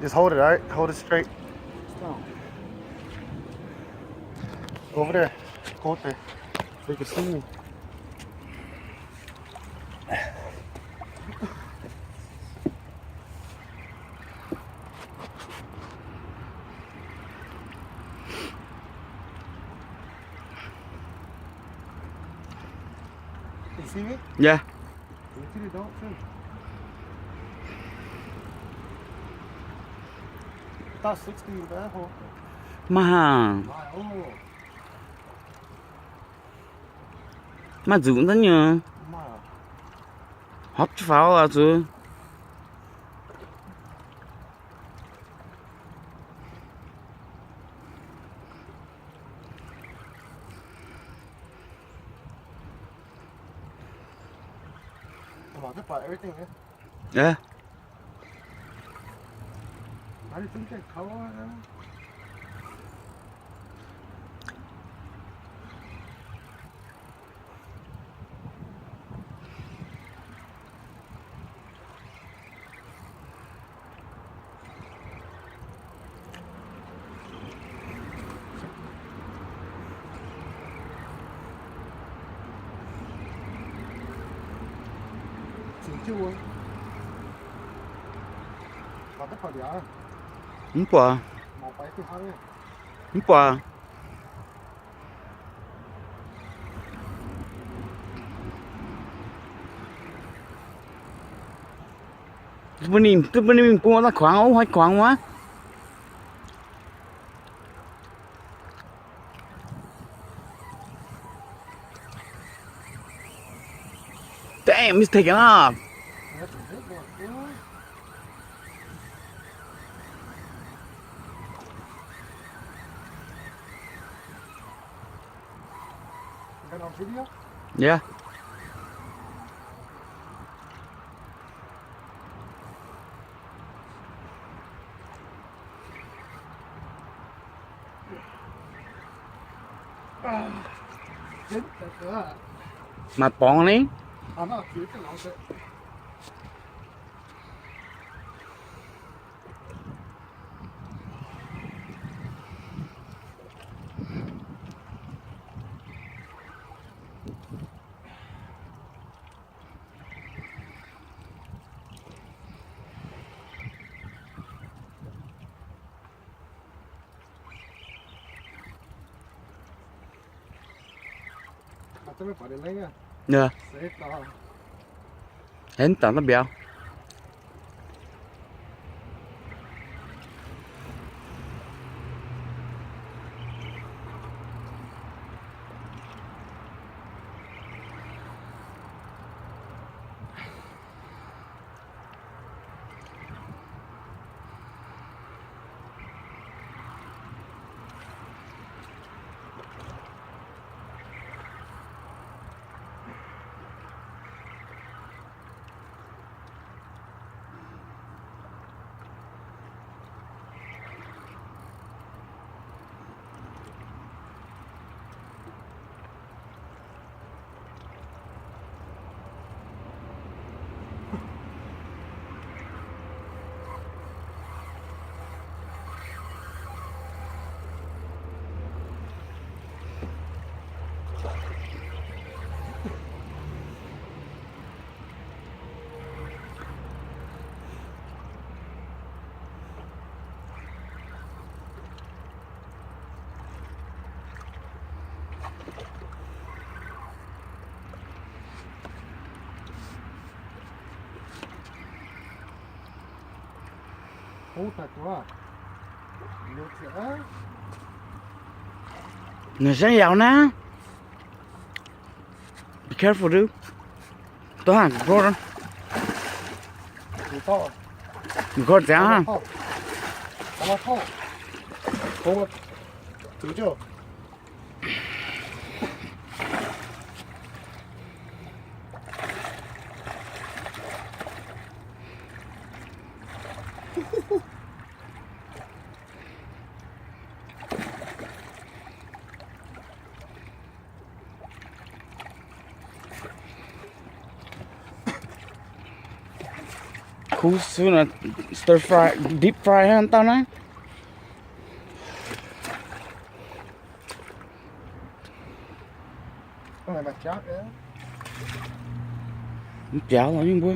Just hold it, all right? Hold it straight. Strong. Over there. Go up there. So you can see me. You see me? Yeah. You see the dog too? About sixty in the hole. Maiv haaix. Maiv, oh. Maiv nzuqc daaih nyei. Maiv. Hopv jienv faaux aqv zuqc. Come on, just buy everything, yeah? Yeah. I just think that color, uh, Mv baac. Mv baac. Duqv mbuo ninh, duqv mbuo ninh mingh bung daaih kuangx, ov, hnoi kuangx wuov. Damn, it's taking off. Got on video? Yeah. Maaih borngz ni. Yaac, aengx dangx daaih mbiauz. Naaiv se yaac naaiv. Be careful, dude. Tov haaix, record. Record ziangx hnangv. Kuv sui nor, stir fry, deep fry hnangv dauh naaiv. Mv biaux lorqc nyungc mbuo.